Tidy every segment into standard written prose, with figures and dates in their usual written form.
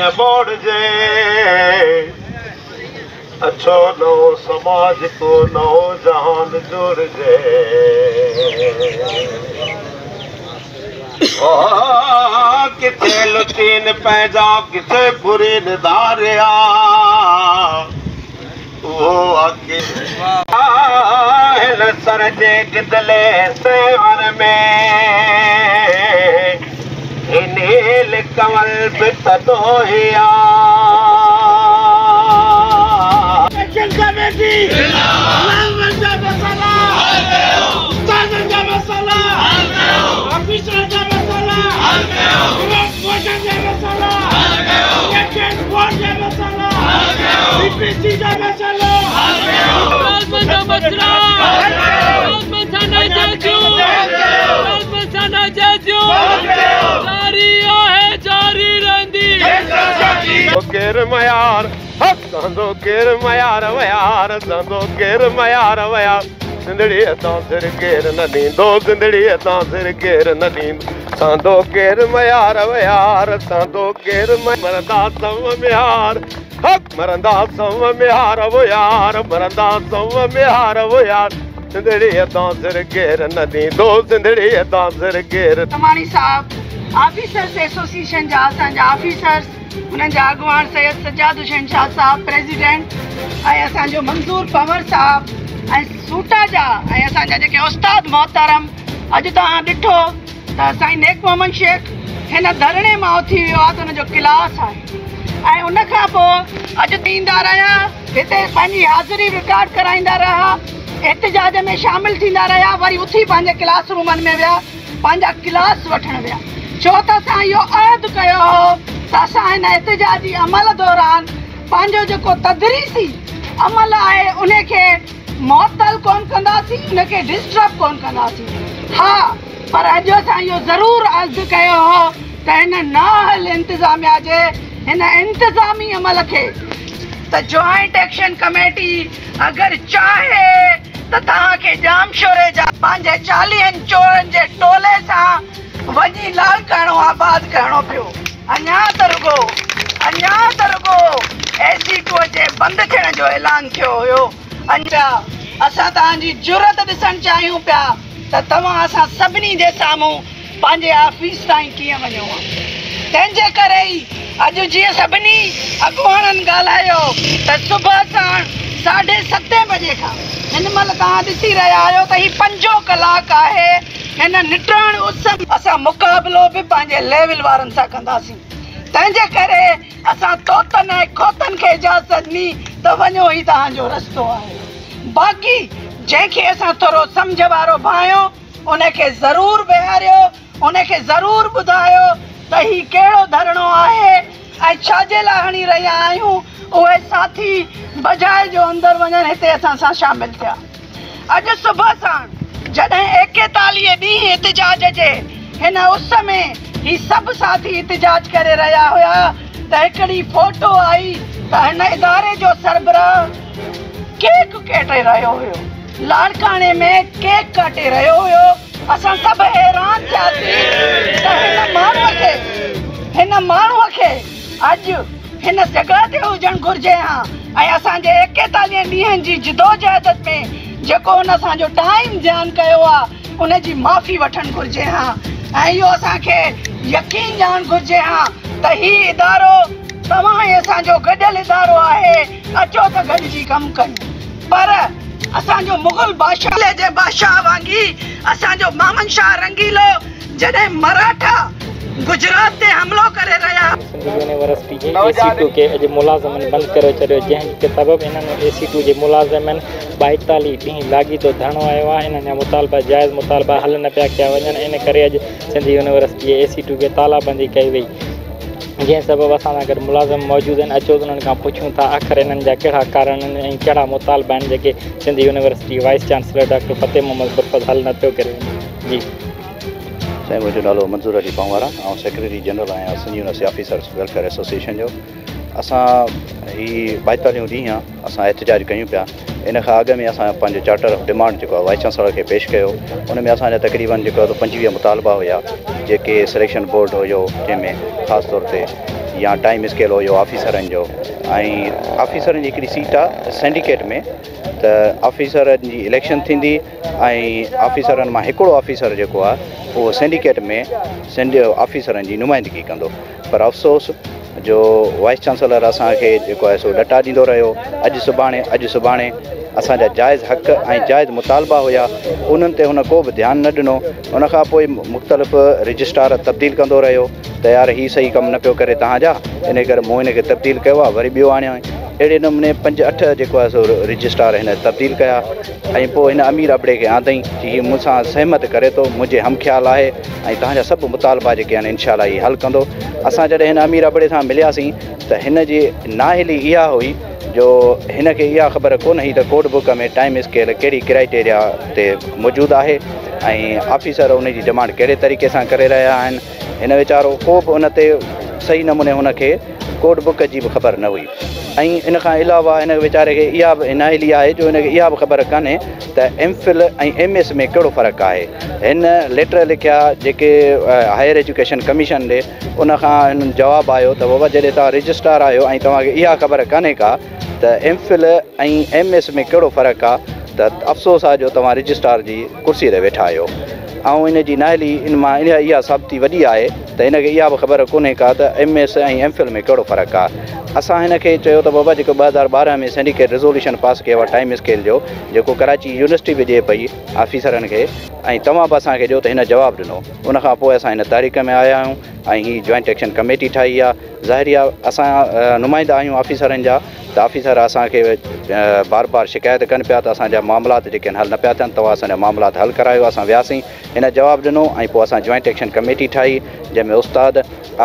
ڪيئن ٻوڙجي؟ اڇو نئون سماج ڪو نئون جهان جوڙجي. او ڪٿي لٽين پنهنجا ڪٿي ڦرين ڌاريا، اهو آکي هن سر جي گدلي سيوهڻ ۾، هي نيل ڪنول به ته ڏوهي آ. ايڪشن ڪميٽي ملازمن جا مسئلا، استادن جا مسئلا، آفيسرن جا مسئلا، گريڊ پوسٽن جا مسئلا، سليڪشن بورڊ جا مسئلا، سي پي سي جا مسئلا، ملازمن جا مسئلا، ملازمن سان ناانصافيون، ملازمن سان ناانصافيون جاري آهي، جاري رهندي. ڪير ميار سهندو، ڪير ميار ويار سهندو، ڪير ميار ويار. سنڌڙيء تان سر ڪير نه ڏيندو، سنڌڙيء تان سر ڪير نه ڏيندو. سهندو ڪير ميار ويار، سهندو ڪير. مرندا سو مهار، حق مرندا سو مهار ويار، مرندا سو مهار ويار. سنڌڙيء تان سر ڪير نه ڏيندو، سنڌڙيء تان سر ڪير. تماڻي صاحب، آفيسرس ايسوسيئيشن جا اسان جا آفيسرس، انهن جا اڳواڻ سيد سجاد حسين شاهه صاحب پريزيڊنٽ ۽ اسان جو منظور پنور صاحب ۽ سوٽا جا ۽ اسان جا جيڪي استاد محترم، اڄ توهان ڏٺو ته سائين نيڪ محمد شيخ هن ڌرڻي مان اٿي ويو آهي ته ان جو ڪلاس آهي ۽ ان کان پوء اڄ ايندا رهيا، هتي پنهنجي حاضري رڪارڊ ڪرائيندا رهيا، احتجاج ۾ شامل ٿيندا رهيا، وري اٿي پنهنجي ڪلاس رومن ۾ ويا، پنهنجا ڪلاس وٺڻ ويا. ڇو ته اسان اهو عهد ڪيو هو ته اسان هن احتجاجي عمل دوران پنهنجو جيڪو تدريسي عمل آهي ان کي معطل ڪونه ڪنداسين، ان کي ڊسٽرب ڪونه ڪنداسين. ها پر اڄ اسان اهو ضرور عهد ڪيو هو ته هن نااهل انتظاميا جي هن انتظامي عمل کي ته جوائنٽ ايڪشن ڪميٽي اگر چاهي ته توهان کي ڄامشوري جا پنهنجي چاليهن چورن جي ٽولي سان وڃي لاڙڪاڻو آباد ڪرڻو پيو. اڃا ته رڳو اڃا ته رڳو اي سي ٽو جي بند ٿيڻ جو اعلان ٿيو هيو. اڃا اسان توهان جي جرئت ڏسڻ چاهيون پيا ته توهان اسان سڀني جي سامهون پنهنجي آفيس تائين ڪيئن وڃو ها. تنهن جي ڪري ئي اڄ جيئن سڀني اڳواڻن ڳالهايو ته صبح ساڻ ساڍي ستين بجي کان هن مهل توهان ڏسي رهيا آهيو ته هي پنجون ڪلاڪ آهي، هن نٽهڻ اس ۾ اسان مقابلو به پنهنجي ليول وارن سان ڪنداسين. تنهن جي ڪري اسان طوطن ۽ کوتن کي اجازت ڏني ته وڃو هي توهان جو رستو آهي. باقي جنهن کي اسان ٿورو سمجهه وارو ڀانئيو ان کي ضرور ويهاريو، ان کي ضرور ٻڌايو ته هي ڪهڙو ڌرڻو آهي ۽ ڇا جي لاء هڻي رهيا آهيون. اهي ساٿي بجاء جو اندر وڃن هتي اسان سان شامل ٿيا. اڄ صبح ساڻ جڏهن ايڪيتاليهه ڏينهن احتجاج جي هن اس ۾ هي سڀ ساٿي احتجاج ڪري رهيا هيا ته هڪڙي فوٽو آئي ته هن اداري جو سربراهه ڪيڪ ڪاٽي رهيو هيو. لاڙڪاڻي ۾ ڪيڪ ڪاٽي رهيو هيو. اسان سڀ حيران ٿياسين ته هن ماڻهوء کي هن ماڻهوء کي اڄ هن جڳهه تي هجڻ گهرجي ها ۽ اسان جي ايڪيتاليهن ڏينهن جي جدوجهد ۾ جيڪو هن اسان جو ٽائيم زيان ڪيو آ ان جي معافي وٺڻ گهرجي ها ۽ اهو اسان کي يقين ڏيارڻ گهرجي ها ته هي ادارو توهان ۽ اسان جو گڏيل ادارو آهي، اچو ته گڏجي ڪم ڪيون. پر اسان جو مغل بادشاهه جي بادشاهه وانگي اسان جو محمد شاهه رنگيلو جڏهن مراٺا گجرات تي حملو ڪري رهيا. سنڌ يونيورسٽي جي اي سي ٽو کي اڄ ملازمن بند ڪري ڇڏيو، جنهن جي سبب انهن اي سي ٽو جي ملازمن 42 ڏينهن لاڳيتو ڌرڻو هنيو آهي، انهن جا مطالبا جائز مطالبا حل نه پيا ڪيا وڃن، ان ڪري اڄ سنڌ يونيورسٽي جي اي سي ٽو کي تالا بندي ڪئي وئي، جنهن سبب اسان سان گڏ ملازم موجود آهن، اچو ته انهن کان پڇون ٿا آخر انهن جا ڪهڙا ڪارڻ آهن ۽ ڪهڙا مطالبا آهن جيڪي سنڌ يونيورسٽي جي vice chancellor doctor Fateh Muhammad Burfat حل نه پيو ڪري وڃي. جي. سائين منهنجو نالو منظور علي پنهوار آهي، آئون سيڪريٽري جنرل آهيان Sindh university officers welfare association جو. اسان هي ٻائيتاليهون ڏينهن آهي اسان احتجاج ڪيون پيا، ان کان اڳ ۾ اسان پنهنجو چارٽر آف ڊمانڊ جيڪو آهي وائيس چانسلر کي پيش ڪيو، ان ۾ اسان جا تقريبن جيڪو آهي 25 مطالبا هيا، جيڪي سليڪشن بورڊ هيو جنهن ۾ خاص طور تي يا ٽائيم اسڪيل هيو آفيسرن جو ۽ آفيسرن جي هڪڙي سيٽ آهي سينڊيڪيٽ ۾ ته آفيسرن جي اليڪشن ٿيندي ۽ آفيسرن مان هڪڙو آفيسر جيڪو آهي اهو سينڊيڪيٽ ۾ سنڌ آفيسرن جي نمائندگي ڪندو. پر افسوس جو وائيس چانسلر اسان کي جيڪو آهي سو ڏٽا ڏيندو رهيو، اڄ سڀاڻي اڄ سڀاڻي. اسان جا جائز حق ۽ جائز مطالبا هيا انهن تي هن ڪو به ڌيان نه ڏنو. ان کان پوء مختلف رجسٽرار تبديل ڪندو رهيو ته يار هي صحيح ڪم نه پيو ڪري توهان جا، ان ڪري مون هن کي تبديل ڪيو آهي، وري ٻيو آڻيو. اهڙي نموني 5 8 جيڪو آهي سو رجسٽرار هن تبديل ڪيا ۽ پوء هن امير ابڙي کي آندئين چي هي مون سان سهمت ڪري ٿو، منهنجي هم خيال آهي ۽ توهان جا سڀ مطالبا جيڪي آهن انشاء الله هي حل ڪندو. اسان جڏهن هن امير ابڙي سان ملياسين ته هن جي نااهلي اها هئي جو هن کي اها خبر ڪونه هئي ته ڪوڊ بڪ ۾ ٽائيم اسڪيل ڪهڙي ڪرائيٽيريا تي موجود آهي ۽ آفيسر ان جي ڊمانڊ ڪهڙي طريقي سان ڪري رهيا آهن. هن ويچارو ڪو به ان تي صحيح نموني هن کي ڪوڊ بڪ جي به خبر نه هئي ۽ ان کان علاوه هن ويچاري کي اها به نااهلي آهي جو هن کي اها به خبر ڪانهي ته ايم فل ۽ ايم ايس ۾ ڪهڙو فرق آهي. هن ليٽر لکيا جيڪي هائير ايجوڪيشن ڪميشن ڏي، ان کان هنن جواب آيو ته بابا جڏهن توهان رجسٽرار آهيو ۽ توهان کي اها خبر ڪانهي ڪا ته ايم فل ۽ ايم ايس ۾ ڪهڙو فرق آهي ته افسوس آهي جو توهان رجسٽرار جي ڪرسي تي ويٺا آهيو. ۽ ان جي نااهلي ان مان اها ثابتي وڏي آهي ته هن کي اها به خبر ڪونهي ڪا ته ايم ايس ۽ ايم فل ۾ ڪهڙو فرق آهي. اسان هن کي چيو ته بابا جيڪو 2012 ۾ سينڊيڪيٽ ريزوليوشن پاس ڪيو آهي ٽائيم اسڪيل جو، جيڪو ڪراچي يونيورسٽي به ڏئي پئي آفيسرن کي ۽ توهان به اسان کي ڏيو ته هن جواب ڏنو. ان کان پوء اسان هن تحريڪ ۾ آيا آهيون ۽ هي جوائنٽ ايڪشن ڪميٽي ٺاهي آهي. ظاهري آهي اسان نمائندا آهيون آفيسرن جا ته آفيسر اسان کي بار بار شڪايت ڪن پيا ته اسان جا معاملات جيڪي آهن حل نه پيا ٿين، توهان اسان جا معاملات حل ڪرايو. اسان وياسين، هن جواب ڏنو ۽ پوء اسان جوائنٽ ايڪشن ڪميٽي ٺاهي جنهن ۾ استاد،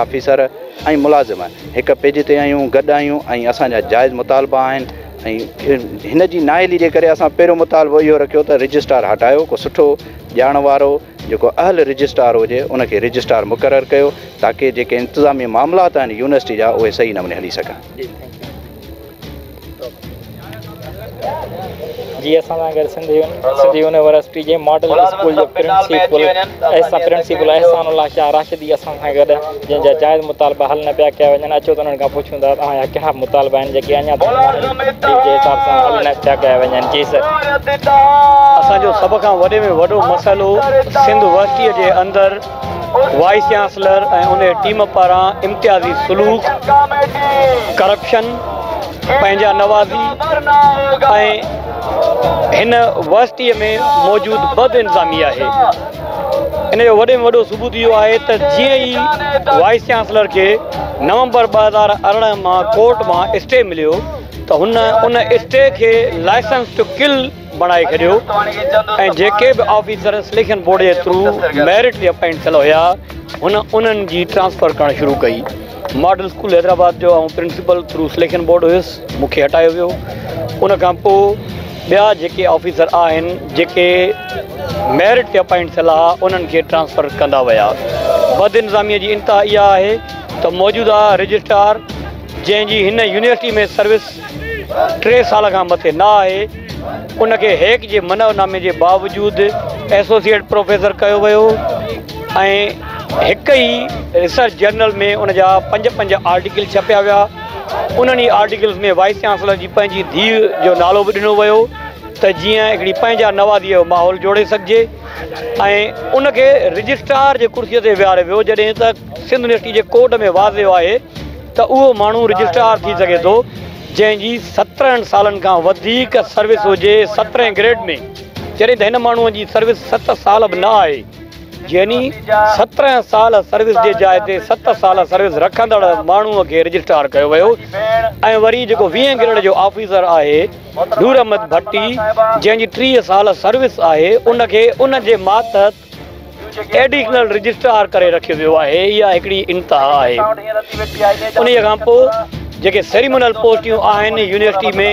آفيسر ۽ ملازم هڪ پيج تي آهيون، گڏ آهيون ۽ اسان جا جائز مطالبا آهن ۽ هن جي نااهلي جي ڪري اسان پهريون مطالبو اهو رکيو ته رجسٽرار هٽايو، ڪو سٺو ڄاڻ وارو جيڪو اهل رجسٽرار هجي ان کي رجسٽرار مقرر ڪيو تاڪه جيڪي انتظامي معاملات آهن يونيورسٽي جا اهي صحيح نموني هلي سگهن. جي اسان سان گڏ سنڌ سنڌ يونيورسٽي جي ماڊل اسڪول جو پرنسپل احسان پرنسپل احسان الله شاهه راشدي اسان سان گڏ جنهن جا جائز مطالبا حل نه پيا ڪيا وڃن. اچو ته انهن کان پڇون ٿا توهان جا ڪهڙا مطالبا آهن جيڪي اڃا تائين جي حساب سان حل نه پيا ڪيا وڃن. جي سر. اسان جو سڀ کان وڏي ۾ وڏو مسئلو سنڌ يونيورسٽيء جي اندر وائيس چانسلر ۽ ان جي ٽيم پاران امتيازي سلوڪ، ڪرپشن، پنهنجا نوازي ۽ هن يونيورسٽيء ۾ موجود بدانتظامي آهي. ان جو وڏي ۾ وڏو ثبوت اهو آهي ته جيئن ئي وائيس چانسلر کي نومبر 2018 مان ڪورٽ مان اسٽي مليو ته هن ان اسٽي کي لائسنس ٽو ڪل بڻائي ڇڏيو ۽ جيڪي به آفيسر سليڪشن بورڊ جي ٿرو ميرٽ تي اپائنٽ ٿيل هيا هن انهن جي ٽرانسفر ڪرڻ شروع ڪئي. ماڊل اسڪول حيدرآباد جو آئون پرنسپل ٿرو سليڪشن بورڊ هيس مون کي هٽايو ويو. ان کان پوء ٻيا جيڪي آفيسر آهن جيڪي ميرٽ تي اپائنٽ ٿيل ها انهن کي ٽرانسفر ڪندا ويا. بدانتظامي جي انتها اها آهي ته موجوده رجسٽرار جنهن جي هن يونيورسٽي ۾ سروس 3 سال کان مٿي نه آهي ان کي هيڪ جي منع نامي جي باوجود ايسوسيئيٽ پروفيسر ڪيو ويو ۽ هڪ ئي ريسرچ جرنل ۾ ان جا 5 5 آرٽيڪل ڇپيا ويا. انهن ئي آرٽيڪلز ۾ وائيس چانسلر جي پنهنجي ڌيء جو نالو به ڏنو ويو ته جيئن هڪڙي پنهنجا نوازيء جو ماحول جوڙي سگهجي ۽ ان کي رجسٽرار جي ڪرسيء تي ويهاريو ويو جڏهن ته سنڌ يونيورسٽي جي ڪوڊ ۾ واضح آهي ته اهو ماڻهو رجسٽرار ٿي سگهي ٿو جنهن جي 17 سالن کان وڌيڪ سروس هجي سترهين گريڊ ۾ جڏهن ته هن ماڻهوء جي سروس 7 سال به نه آهي يعني 17 سال سروس جي جاء تي 7 سال سروس رکندڙ ماڻهوء کي رجسٽرار ڪيو ويو ۽ وري جيڪو ويهين گريڊ جو آفيسر آهي نور احمد ڀٽي جنهن جي 30 سال سروس آهي ان کي ان جي ماتحت ايڊيشنل رجسٽرار ڪري رکيو ويو آهي اها هڪڙي انتها آهي انهيء کان پوء جيڪي سيريمونل پوسٽيون آهن يونيورسٽي ۾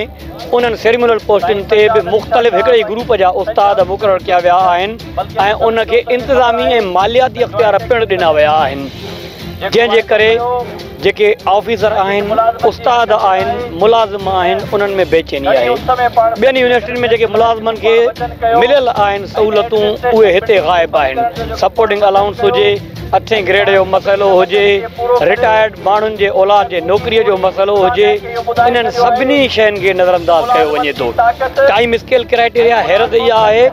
انهن سيريمونل پوسٽين تي به مختلف هڪڙي ئي گروپ جا استاد مقرر ڪيا ويا آهن ۽ ان کي انتظامي ۽ مالياتي اختيار پڻ ڏنا ويا آهن جنهن جي ڪري جيڪي آفيسر آهن، استاد آهن، ملازم آهن انهن ۾ بيچيني آهي. ٻين يونيورسٽين ۾ جيڪي ملازمن کي مليل آهن سهولتون اهي هتي غائب آهن. سپورٽنگ الائونس هجي، اٺين گريڊ جو مسئلو هجي، رٽائرڊ ماڻهن جي اولاد جي نوڪري جو مسئلو هجي، انهن سڀني شين کي نظرانداز ڪيو وڃي ٿو. ٽائيم اسڪيل ڪرائيٽيريا حيرت اها آهي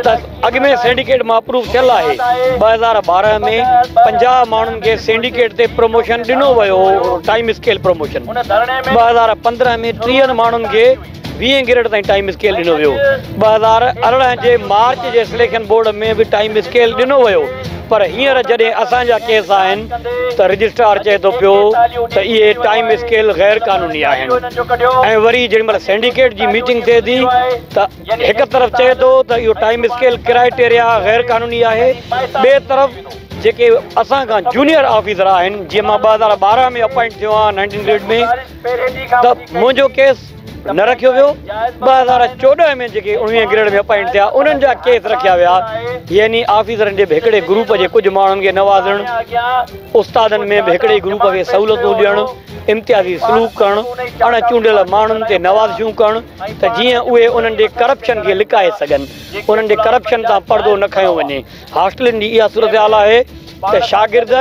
ته اڳ ۾ سينڊيڪيٽ مان اپروو ٿيل آهي، 2012 ۾ 50 ماڻهن کي سينڊيڪيٽ تي پروموشن ڏنو ويو هو، ٽائيم اسڪيل پروموشن، 2015 ۾ 30 ماڻهن کي ويهين گريڊ تائين ٽائيم اسڪيل ڏنو ويو، 2018 جي مارچ جي سليڪشن بورڊ ۾ به ٽائيم اسڪيل ڏنو ويو پر هينئر جڏهن اسان جا ڪيس آهن ته رجسٽرار چئي ٿو پيو ته اهي ٽائيم اسڪيل غير قانوني آهن ۽ وري جيڏي مهل سينڊيڪيٽ جي ميٽنگ ٿئي ٿي ته هڪ طرف چئي ٿو ته اهو ٽائيم اسڪيل ڪرائيٽيريا غير قانوني آهي ٻئي طرف جيڪي اسان کان جونيئر آفيسر آهن جيئن مان 2012 ۾ اپائنٽ ٿيو آهيان نائنٽين گريڊ ۾ ته منهنجو ڪيس نه رکيو ويو، 2014 ۾ جيڪي اڻويهين گريڊ ۾ اپائنٽ ٿيا انهن جا ڪيس رکيا ويا، يعني آفيسرن جي به هڪڙي گروپ جي ڪجهه ماڻهن کي نوازڻ، استادن ۾ به هڪڙي گروپ کي سهولتون ڏيڻ، امتيازي سلوڪ ڪرڻ، اڻ چونڊيل ماڻهن تي نوازشون ڪرڻ ته جيئن اهي انهن جي ڪرپشن کي لڪائي سگهن، انهن جي ڪرپشن تان پردو نه کنيو وڃي. هاسٽلن جي اها صورتحال آهي ته شاگرد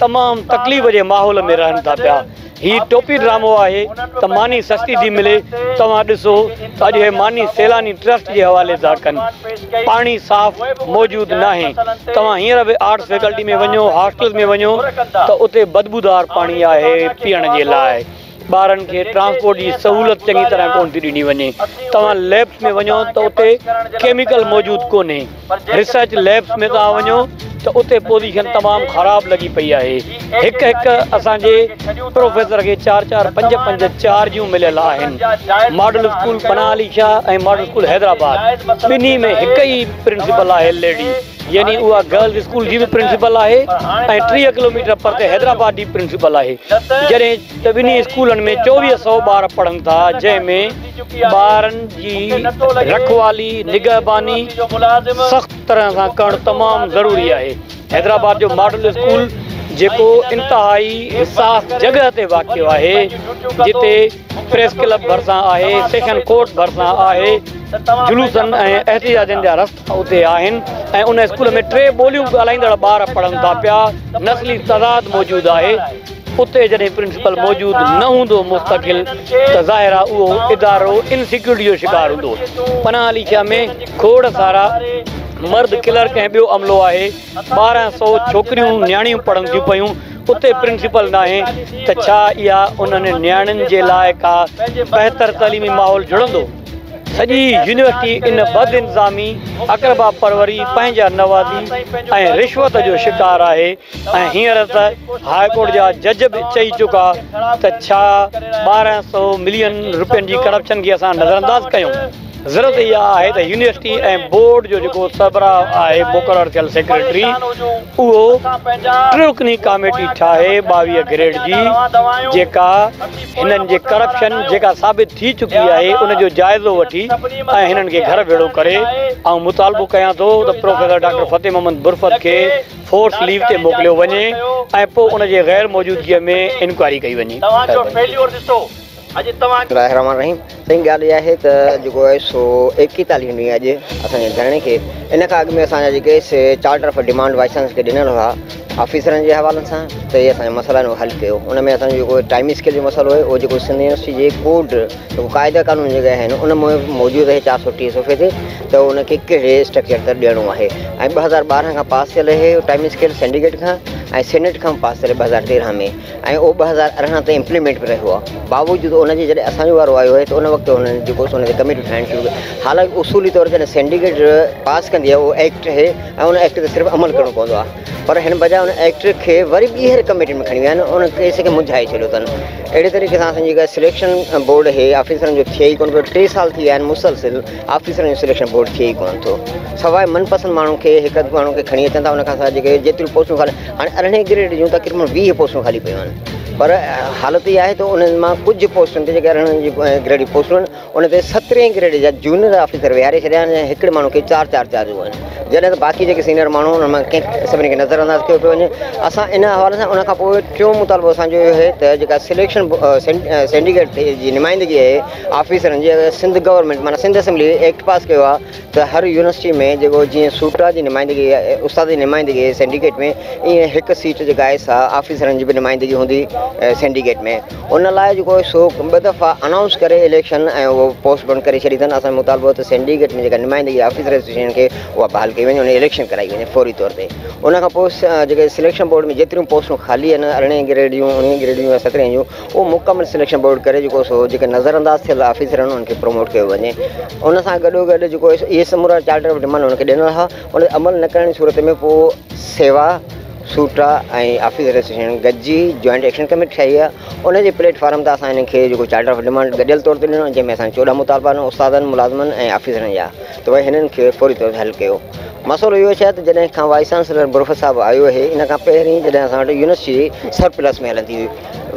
تمام تڪليف جي ماحول ۾ رهن ٿا پيا. هي ٽوپي ڊرامو آهي ته ماني سستي ٿي ملي، توهان ڏسو ته اڄ هي ماني سيلاني ٽرسٽ جي حوالي ٿا ڪن، پاڻي صاف موجود ناهي، توهان هينئر به آرٽس فيڪلٽي ۾ وڃو، هاسٽلز ۾ وڃو ته اتي بدبودار پاڻي آهي پيئڻ جي لاء، ٻارن کي ٽرانسپورٽ جي سهولت چڱي طرح ڪونه ٿي ڏني وڃي، توهان ليبس ۾ وڃو ته اتي ڪيميڪل موجود ڪونهي، ريسرچ ليبس ۾ توهان وڃو ته اتي پوزيشن تمام خراب لڳي پئي آهي، هڪ هڪ اسان جي پروفيسر کي چار چار پنج پنج چارجون مليل آهن، model school Panah Ali Shah ۽ model school Hyderabad ٻنهي ۾ هڪ ئي پرنسپل آهي ليڊي يعني اها گرلز اسڪول جي به پرنسپل آهي ۽ 30 ڪلوميٽر پرتي حيدرآباد جي پرنسپل آهي جڏهن ته ٻنهي اسڪولن ۾ 24 سئو ٻار پڙهن ٿا جنهن ۾ ٻارن جي رکوالي، نگهباني، سخت طرح سان ڪرڻ تمام ضروري آهي. حيدرآباد جو ماڊل اسڪول جيڪو انتهائي حساس جڳهه تي واقع آهي جتي پريس ڪلب ڀرسان آهي، سيشن ڪورٽ ڀرسان آهي، جلوسن ۽ احتجاجن جا رستا اتي آهن ۽ ان اسڪول ۾ ٽي ٻوليون ڳالهائيندڙ ٻار پڙهن ٿا پيا، نسلي تضاد موجود آهي، اتي جڏهن پرنسپل موجود نه هوندو مستقل ته ظاهر آهي اهو ادارو انسيڪيورٽي جو شڪار هوندو. پناهه علي شاهه ۾ کوڙ سارا مرد ڪلرڪ ۽ ٻيو عملو آهي، 12 سئو ڇوڪريون نياڻيون پڙهن ٿيون پيون، اتي پرنسپل ناهي ته ڇا اها انهن نياڻين جي لاء ڪا بهتر تعليمي ماحول جڙندو؟ سڄي يونيورسٽي ان بدانتظامي، اقربا پروري، پنهنجا نوازي ۽ رشوت جو شڪار آهي ۽ هينئر ته هاء ڪورٽ جا جج به چئي چڪا ته ڇا 12 سئو ملين روپين جي ڪرپشن کي اسان نظرانداز ڪيون؟ ضرورت اها آهي ته يونيورسٽي ۽ بورڊ جو جيڪو سربراهه آهي مقرر ٿيل سيڪريٽري اهو ٽي رڪني ڪاميٽي ٺاهي 22 گريڊ جي جيڪا هنن جي ڪرپشن جيڪا ثابت ٿي چڪي آهي ان جو جائزو وٺي ۽ هنن کي گهر ڀيڙو ڪري. آئون مطالبو ڪيان ٿو ته پروفيسر ڊاڪٽر فتح محمد برفت کي فورس ليو تي موڪليو وڃي ۽ پوء ان جي غير موجودگي ۾ انڪوائري ڪئي وڃي. بسم الله الرحمٰن الرحيم سائين ڳالهه اها آهي ته جيڪو آهي سو 41 ڏينهن اڄ اسان جي ڌرڻي کي ان کان اڳ ۾ اسان جا جيڪي سي charter of demand vice chancellor کي ڏنل هئا آفيسرن جي حوالن سان ته اهي اسان جا مسئلا آهن اهي حل ڪيو ان ۾ اسان جو جيڪو ٽائيم اسڪيل جو مسئلو آهي اهو جيڪو سنڌ يونيورسٽي جي ڪوڊ جيڪو قاعدا قانون جيڪي آهن ان ۾ موجود آهي 430 صفحي تي ته ان کي ڪهڙي اسٽرڪچر تي ڏيڻو آهي ۽ 2012 کان پاس ٿيل آهي ٽائيم اسڪيل سينڊيڪيٽ کان ۽ سينيٽ کان پاس ٿيل 2013 ۾ ۽ اهو 2018 تائين امپليمينٽ به رهيو آهي باوجود ان جي جڏهن اسان جو وارو آيو آهي ته ان وقت انهن جيڪو سو ان تي ڪميٽيون ٺاهڻ شروع ڪيون حالانڪه اصولي طور جڏهن سينڊيڪيٽ پاس ڪندي آهي اهو ايڪٽ آهي ۽ ان ايڪٽ تي صرف عمل ڪرڻو پوندو آهي پر هن بجاء ان ايڪٽ کي وري ٻيهر ڪميٽين ۾ کڻي ويا آهن ان ڪيس کي منجهائي ڇڏيو اٿن اهڙي طريقي سان اسان جي جيڪا سليڪشن بورڊ آهي آفيسرن جو ٿئي ئي ڪونه پيو 3 سال ٿي ويا آهن مسلسل آفيسرن جو سليڪشن بورڊ ٿئي ئي ڪونه ٿو سواء من پسند ماڻهن کي هڪ اڌ ماڻهو کي کڻي اچن ٿا ان کان سواء جيڪي جيتريون پوسٽون خالي هاڻي 18 گريڊ جون تقريبن 20 پوسٽون خالي پيون آهن. پر حالت اها آهي ته انهن مان ڪجهه پوسٽن تي جيڪي 18 جي گريڊ جي پوسٽون آهن ان تي 17 گريڊ جا جونيئر آفيسر ويهاري ڇڏيا آهن ۽ هڪڙي ماڻهو کي چار چار چارجون آهن جڏهن ته باقي جيڪي سينئر ماڻهو انهن مان ڪنهن سڀني کي نظر انداز ڪيو پيو وڃي. اسان ان حوالي سان ان کان پوء ٽيون مطالبو اسان جو اهو آهي ته جيڪا سليڪشن سينڊيڪيٽ جي نمائندگي آهي آفيسرن جي سنڌ گورنمينٽ معنيٰ سنڌ اسيمبلي ايڪٽ پاس ڪيو آهي ته هر يونيورسٽي ۾ جيڪو جيئن سوٽا جي نمائندگي استاد جي نمائندگي آهي سينڊيڪيٽ ۾ ائين هڪ سيٽ جيڪا آهي سا آفيسرن جي به نمائندگي هوندي سينڊيڪيٽ ۾ ان لاء جيڪو آهي سو ٻه دفعا انائونس ڪري اليڪشن ۽ اهو پوسٽ پون ڪري ڇڏي اٿن. اسان جو مطالبو آهي ته سينڊيڪيٽ ۾ جيڪا نمائندگي آفيسر ايسوسيئيشن کي اها بحال ڪئي وڃي ان اليڪشن ڪرائي وڃي فوري طور تي. ان کان پوء جيڪي سليڪشن بورڊ ۾ جيتريون پوسٽون خالي آهن 18 گريڊ جون 19 گريڊ جون يا 17 جون اهو مڪمل سليڪشن بورڊ ڪري جيڪو سو جيڪي نظر انداز ٿيل آفيسر آهن انهن کي پروموٽ ڪيو وڃي. ان سان گڏو گڏ جيڪو اهي سمورا چارٽر آف ڊمانڊ انهن کي ڏنل هئا ان تي عمل نه ڪرڻ جي صورت ۾ پوء سيوا سوٽا ۽ آفيسر ايسوسيئيشن گڏجي جوائنٽ ايڪشن ڪميٽي ٺاهي آهي ان جي پليٽ فارم تان اسان هنن کي جيڪو چارٽر آف ڊمانڊ گڏيل طور تي ڏنو جنهن ۾ اسان 14 مطالبا آهن استادن ملازمن ۽ آفيسرن جا ته ڀئي هنن کي فوري طور تي حل ڪيو. مسئلو اهو ڇا ته جڏهن کان وائيس چانسلر برفت صاحب آيو آهي ان کان پهرين جڏهن اسان وٽ يونيورسٽي سرپلس ۾ هلندي هئي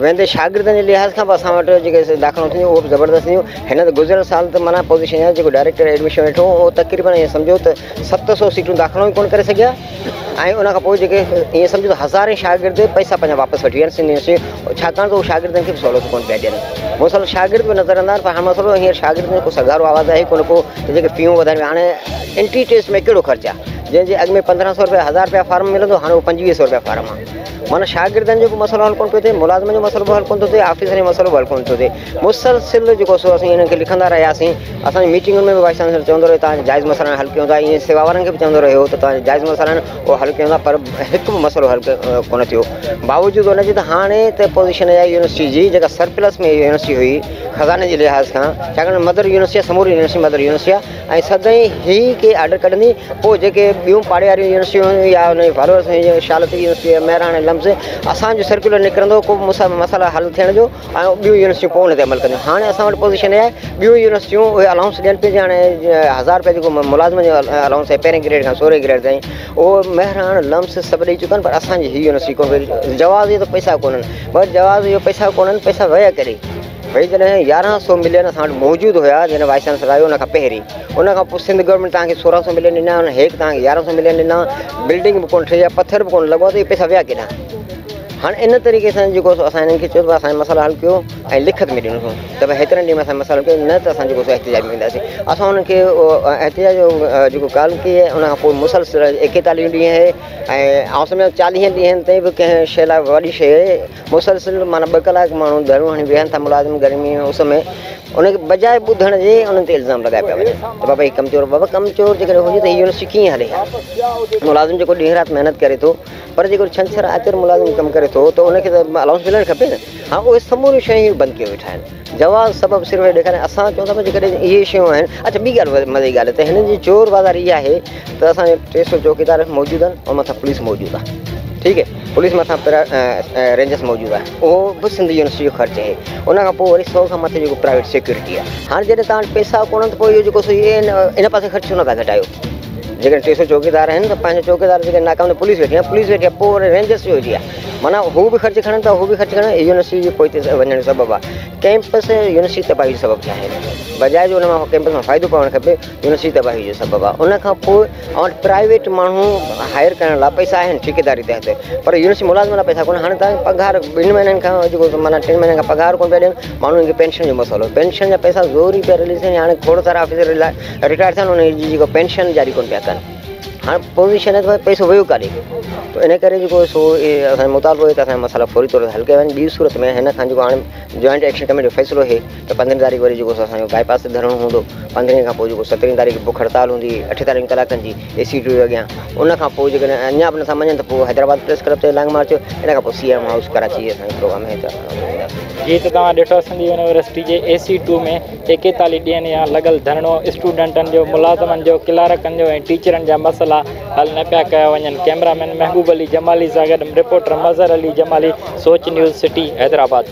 ويندي شاگردن جي لحاظ کان به اسان وٽ جيڪي داخلائون ٿينديون اهو به زبردست ٿينديون. هن ته گذريل سال ته معنيٰ پوزيشن آهي جيڪو ڊائريڪٽر ايڊميشن ويٺو اهو تقريبن ائين سمجهو ته 700 سيٽون داخلائون ئي ڪونه ڪري سگهيا ۽ ان کان پوء جيڪي ائين سمجهو ته هزارين شاگرد پئسا پنهنجا واپس وٺي ويا آهن سنڌ يونيورسٽي ڇاڪاڻ ته اهو شاگردن کي به سهولتون ڪونه پيا ڏين. مسئلو شاگرد به نظر انداز پر هاڻي مسئلو هينئر شاگردن جو ڪو سگهارو آواز آهي ڪونه ڪو ته جيڪي فيون وڌايون ويون هاڻي انٽري ٽيسٽ ۾ ڪهڙو خرچ آهي جنهن جي اڳ ۾ 1500 رپيا 1000 رپيا فارم ملندو هاڻي اهو 2500 رپيا فارم آهي. معنيٰ شاگردن جو به مسئلو حل ڪونه پيو ٿئي ملازمن جو مسئلو به حل ڪونه ٿو ٿئي آفيسرن جو مسئلو به حل ڪونه ٿو ٿئي. مسلسل جيڪو سو اسين انهن کي لکندا رهياسين. اسان جي ميٽنگن ۾ به وائيس چانسلر چوندو رهيو توهان جا جائز مسئلا حل ڪيون ٿا ائين سيوا وارن کي به چوندو رهيو ته توهان جا جائز مسئلا آهن اهي حل ڪيون ٿا پر هڪ به مسئلو حل ڪونه ٿيو باوجود ان جي ته هاڻي ته پوزيشن اها يونيورسٽي جي جيڪا سرپلس ۾ يونيورسٽي هئي خزاني جي لحاظ کان ڇاڪاڻ ته مدر يونيورسٽي آهي سموري يونيورسٽي مدر يونيورسٽي آهي ۽ سدائين هي ڪي آرڊر ڪڍندي پوء جيڪي ٻيون پاڙي واريون يونيورسٽيون هيون يا ان جي فالوورس هيون شال لطيف يونيورسٽي مهراڻ لمس اسان جو سرڪيولر نڪرندو ڪو به مسئلا حل ٿيڻ جو ۽ ٻيون يونيورسٽيون پوء ان تي عمل ڪنديون. هاڻي اسان وٽ پوزيشن اها آهي ٻيون يونيورسٽيون اهي الائونس ڏين پيون جيئن هاڻي 1000 رپيا جيڪو ملازمن جو الائونس آهي پهرين گريڊ کان سورهين گريڊ تائين اهو مهراڻ لمس سڀ ڏئي چڪا آهن پر اسان جي هي يونيورسٽي ڪونه پئي جواز اهو ته پئسا ڪونهن پر جواز اهو پئسا ڪونهن پئسا ويا ڪڏهن ڀئي جڏهن 1100 ملين اسان وٽ موجود هيا جڏهن وائيس چانسلر آيو ان کان پهرين ان کان پوء سنڌ گورنمينٽ توهان کي 1600 ملين ڏنا هيڪ توهان کي 1100 ملين ڏنا بلڊنگ به ڪونه ٺهي آهي پٿر به ڪونه لڳو آهي ته اهي پئسا ويا ڪيڏانهن هاڻي ان طريقي سان جيڪو سو اسان هنن کي چيو ته اسان جو مسئلو حل ڪيو ۽ لکت ۾ ڏنوسون ته ڀئي هيترن ڏينهن ۾ اسان جو مسئلو حل ڪيو نه ته اسان جيڪو سو احتجاج ۾ وينداسين اسان انهن کي احتجاج جو جيڪو ڪال ڪئي آهي ان کان پوء مسلسل 41 ڏينهن آهي ۽ آئون سمجهان ٿو 40 ڏينهن تائين به ڪنهن شيء لاء وڏي شيء مسلسل معنيٰ 2 ڪلاڪ ماڻهو ڌرڻو هڻي ويهن ٿا ملازم گرمي ۾ اس ۾ ان کي بجاء ٻڌڻ جي انهن تي الزام لڳايا پيا وڃن ته بابا هي ڪم چور بابا ڪم چور جيڪڏهن هجي ته هي يونيورسٽي ڪيئن هلي ها ملازم جيڪو ڏينهن رات محنت ڪري ٿو پر جيڪو ڇنڇر آچر ملازم ڪم ڪري ٿو ته ان کي ته الائونس ملڻ کپي نه. هاڻ اهي سموريون شيون هي بند ڪيو ويٺا آهن. جواز سبب صرف اهي ڏيکارين اسان چئون ٿا ته جيڪڏهن اهي شيون آهن اڇا ٻي ڳالهه مزي جي ڳالهه ته هنن جي چور بازار اها آهي ته اسان جا 300 چوڪيدار موجود آهن ان مٿان پوليس موجود آهي ٺيڪ آهي پوليس مٿان رينجرس موجود آهي اهو به سنڌ يونيورسٽي جو خرچ آهي ان کان پوء وري 100 کان مٿي جيڪو پرائيويٽ سيڪيورٽي آهي هاڻي جڏهن توهان وٽ پئسا ڪونهن ته پوء اهو جيڪو سو ان پاسي خرچ ڇو نٿا گهٽايو جيڪڏهن 300 چوڪيدار آهن ته پنهنجا چوڪيدار جيڪڏهن ناڪام ته پوليس ويٺي آهي پوليس ويٺي آهي پوء وري رينجرس به ويٺي آهي معنيٰ هو به خرچ کڻن ٿا هو به خرچ کڻن يونيورسٽي جي پوئتي وڃڻ جو سبب آهي ڪيمپس يونيورسٽي تباهي جو سبب ٿيا آهن بجاء جو ان مان ڪيمپس مان فائدو پوڻ کپي يونيورسٽي تباهي جو سبب آهي ان کان پوء اوهان وٽ پرائيويٽ ماڻهو هائر ڪرڻ لاء پئسا آهن ٺيڪيداري تحت پر يونيورسٽي ملازمن لاء پئسا ڪونهن هاڻي تائين پگهار 2 مهينن کان جيڪو معنيٰ 3 مهينن کان پگهار ڪونه پيا ڏين ماڻهن کي پينشن جو مسئلو پينشن جا پئسا زوري پيا رليز ٿين هاڻي کوڙ سارا آفيسر رٽائر ٿيا آهن انهن جي جيڪو پينشن جاري ڪونه پيا ڪن هاڻي پوزيشن آهي ته پئسو ويو ڪاڏي ته ان ڪري جيڪو سو اسان جو مطالبو آهي ته اسان جا مسئلا فوري طور تي حل ڪيا وڃن ٻي صورت ۾ هن کان جيڪو هاڻي جوائنٽ ايڪشن ڪميٽي جو فيصلو آهي ته 15 تاريخ وري جيڪو سو اسان جو باء پاس تي ڌرڻو هوندو 15 کان پوء جيڪو 17 تاريخ بک هڙتال هوندي 48 ڪلاڪن جي اي سي ٽي اڳيان ان کان پوء جيڪڏهن اڃا به نٿا مڃن ته پوء حيدرآباد پريس ڪلب تي لانگ مارچ ان کان پوء سي ايم هائوس ڪراچي اسان جو پروگرام آهي ته اسان وينداسين. جي ته توهان ڏٺو سنڌ يونيورسٽي جي اي سي ٽو ۾ 41 ڏينهن يا لڳل ڌرڻو اسٽوڊنٽن جو ملازمن جو ڪلارڪن جو ۽ ٽيچرن جا مسئلا حل نه پيا ڪيا وڃن ڪئميرا مين محبوب علي جمالي سان گڏ reporter Mazhar Ali Jamali Soch news city Hyderabad.